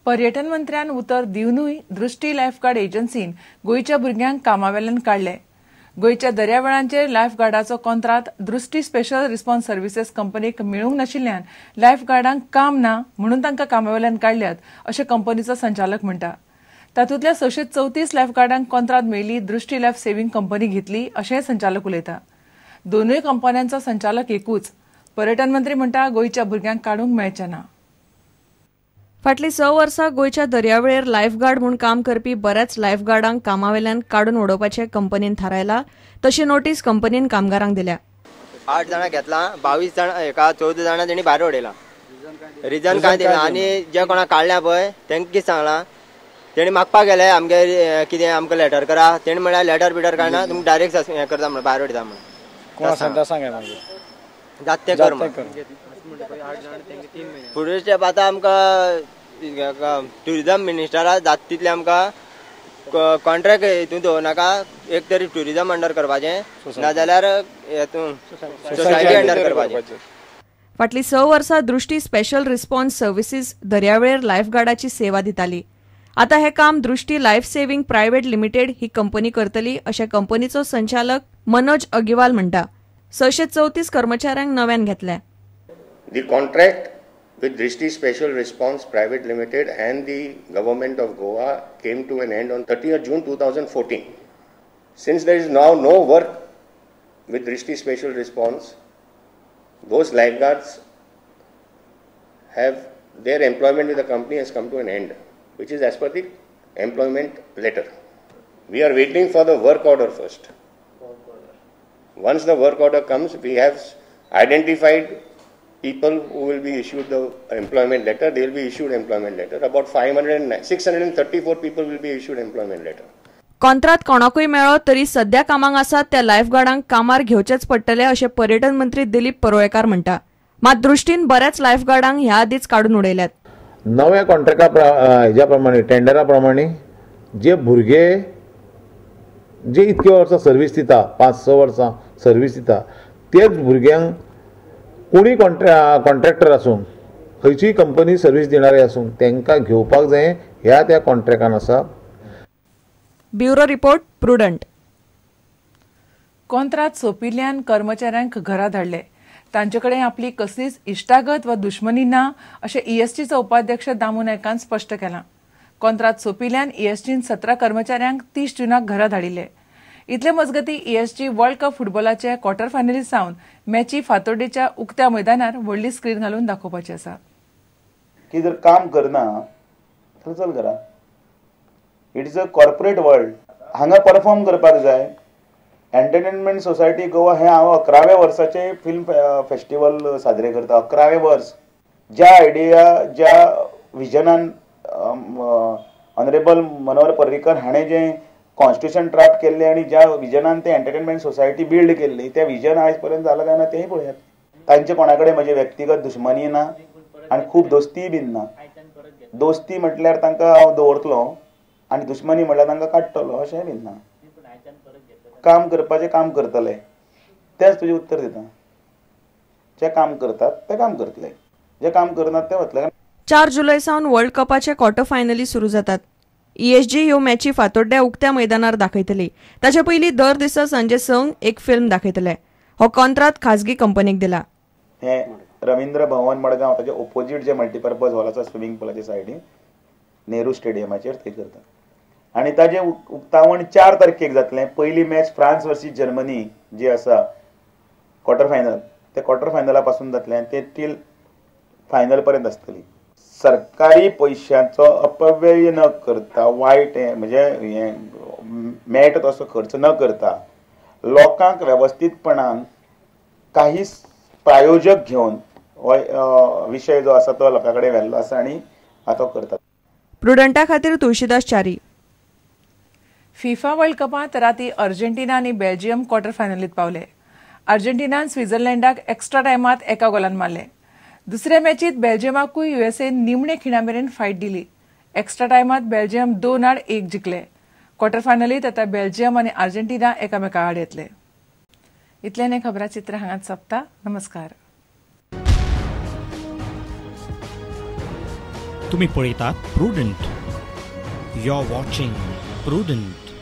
पर्यटन मंत्र्यान उतर दिवनूय दृष्टी लायफगार्ड एजन्सीन गोंयच्या भुरग्यांक कामावेल्यान काडले. गोंयच्या दर्यावेळांचेर लायफगार्डाचो कॉन्त्रात दृष्टी स्पेशल रिस्पॉन्स सर्व्हिसेस कंपनीक मेळूंक नाशिल्ल्यान लायफगार्डांक काम ना म्हणून तांकां कामावेल्यान काडल्यात अशें कंपनीचो संचालक म्हणटा. तातूंतल्या 634 लायफगार्डांक कॉन्त्रात मेळिल्ली दृष्टी लायफ सेव्हिंग कंपनी घेतली अशेंय संचालक उलयता. दोनूय कंपन्यांचो संचालक एकूच. पर्यटन मंत्री म्हणटा गोंयच्या भुरग्यांक काडूंक मेळचें ना. फाटलीं 6 वर्सां गोंयच्या दर्यावेळेर लायफगार्ड म्हूण काम करपी बऱ्याच लायफगार्डांक कामावेल्यान काडून उडोवपाचें कंपनीन थारायला. तशी नोटीस कंपनीन कामगारांक दिल्या. 8 जाणां घेतला, 22 जाणां एका 14 जाणां तेणी भायर उडयला. रिजन काय दिला आनी जे कोणाक काडल्या पळय तांकां कितें सांगलां, तेणी मागपाक गेले आमगे कितें आमकां लेटर करा, तेणी म्हळ्यार लेटर बिटर काडना, तुमकां डायरेक्ट हें करता म्हणून भायर उडयता म्हणून. जात तें कर फुडें स्टेप आतां आमकां ट्युरिजम मिनिस्टरा जात तितलें आमकां कॉन्ट्रॅक्ट हितून दवरनाका, एक तरी ट्युरिजम अंडर करपाचें, नाजाल्यार हेतून सोसायटी अंडर करपाचें. फाटलीं 6 वर्सां दृष्टी स्पेशल रिस्पॉन्स सर्व्हिसेस दर्यावेळेर लायफगार्डाची सेवा दिताली. आतां हें काम Drishti life saving private limited ही कंपनी करतली अशें कंपनीचो संचालक मनोज अगिवाल म्हणटा. 634 कर्मचाऱ्यांक नव्यान घेतले. The contract with Drishti Special Response Private Limited and the Government of Goa came to an end on 30th June 2014. Since there is now no work with Drishti Special Response, those lifeguards have their employment with the company has come to an end, which is as per the employment letter. We are waiting for the work order first. Once the work order comes, we have identified people who will be issued the employment letter. They will be issued employment letter. About 634 people will be issued employment letter. कॉन्त्रात कोणाकूय मेळो तरी सध्या कामाक आसात त्या लायफगार्डांक कामार घेवचेच पडटले अशें पर्यटन मंत्री दिलीप परुळेकार म्हणटा. मात दृष्टीन बऱ्याच लायफगार्डांक ह्या आदींच काडून उडयल्यात. नव्या कॉन्ट्रॅक्टा हेज्या प्रमाणे टेंडरा प्रमाणे जे भुरगे जे इतके वर्सां सर्वीस दिता, 5-6 वर्सां सर्वीस दिता, तेच भुरग्यांक कोणी कॉन्ट्रॅक्टर आसूं, खंयचीय कंपनी सर्वीस दिणारे आसूं, तांकां घेवपाक जाय ह्या त्या कॉन्ट्रॅक्टान आसा. Bureau report, Prudent. कॉन्त्रात सोंपिल्ल्यान कर्मचाऱ्यांक घरा धाडले. तांचे कडेन आपली कसलीच इश्टागत वा दुश्मनी ना अशें ईएसटीचो उपाध्यक्ष दामू नायकान स्पश्ट केलां. कॉन्त्रात सोंपिल्ल्यान ईएसटीन 17 कर्मचाऱ्यांक 30 जूनाक घरा धाडिल्ले. इतले मजगतीं ईएसटी वर्ल्ड कप फुटबॉलाचे क्वॉर्टर फायनली सावन मॅची फातोड्डेच्या उक्त्या मैदानार व्हडली स्क्रीन घालून दाखोवपाची आसा. की जर काम करना तर चल घरा. It is a corporate world. हांगा परफॉर्म करपाक जाय. एंटरटेनमेंट सोसायटी गोवा हें हांव 11व्या वर्साचें फिल्म फेस्टिवल साजरे करता. 11वें वर्स ज्या आयडिया ज्या विजनान ऑनरेबल मनोहर पर्रीकर हाणें जें कॉन्स्टिट्युशन ड्राफ्ट केल्लें आनी ज्या विजनान तें एंटरटेनमेंट सोसायटी बिल्ड केल्ली तें विजन आयज पर्यंत जालां काय ना तेंय पळयात. तांचे कोणा कडेन म्हजी व्यक्तिगत दुश्मनी ना आनी खूब दोस्तीय बीन ना. दोस्ती म्हटल्यार तांकां हांव दवरतलो आनी दुश्मनी म्हटल्यार तांकां काडटलो अशेंय बीन ना. काम करपाचें काम करतले, तेंच तुजें उत्तर दिता. जे काम करतात ते काम करतले, जे काम करनात ते वतले. 4 जुलय सावन वर्ल्ड कपाचे क्वॉर्टर फायनली सुरू जातात. ईएसजी ह्यो मॅची फातोड्ड्या उक्त्या मैदानार दाखयतली. ताचे पयलीं दर दिसा सांजे 6 एक फिल्म दाखयतले. हो कॉन्त्रात खाजगी कंपनीक दिला. हे रवींद्र भवन मडगांव ताचे ओपोजीट जे मल्टीपर्पज हॉल आसा स्विमींग पुलाच्या सायडीन नेहरू स्टेडियमाचेर थंय करता आनी ताजें उक्तावण 4 तारखेक जातलें. पयली मॅच फ्रांस वर्सीस जर्मनी जी आसा क्वॉर्टर फायनल, ते क्वॉर्टर फायनला पासून जातलें आनी ते टील फायनल पर्यंत आसतली. सरकारी पयशांचो अपव्यय न करता, वायट म्हणजे हें मेळटा तसो खर्च न करता लोकांक वेवस्थीतपणान काही प्रायोजक घेवन हो विशय जो आसा तो लोकां कडेन व्हेल्लो आसा आनी आतां करतात. प्रुडंटा खातीर तुळशीदास च्यारी. फिफा वर्ल्ड कपांत राती अर्जेंटिना आनी बेल्जियम क्वॉर्टर फायनलीत पावले. अर्जेंटिनान स्वित्झर्लंडाक एक्स्ट्रा टायमात 1 गोलान मारले. दुसऱ्या मॅचीत बेल्जियमाकूय युएसएन निमणे खिणा मेरेन फायट दिली. एक्स्ट्रा टायमात बेल्जियम 2-1 जिखले. क्वॉर्टर फायनलीत आतां बेल्जियम आनी अर्जेंटिना एकामेका आड येतले. इतल्यान हें खबराचित्र हांगाच सोंपता. नमस्कार. तुम्ही पळयतात Prudent. You are watching Prudent.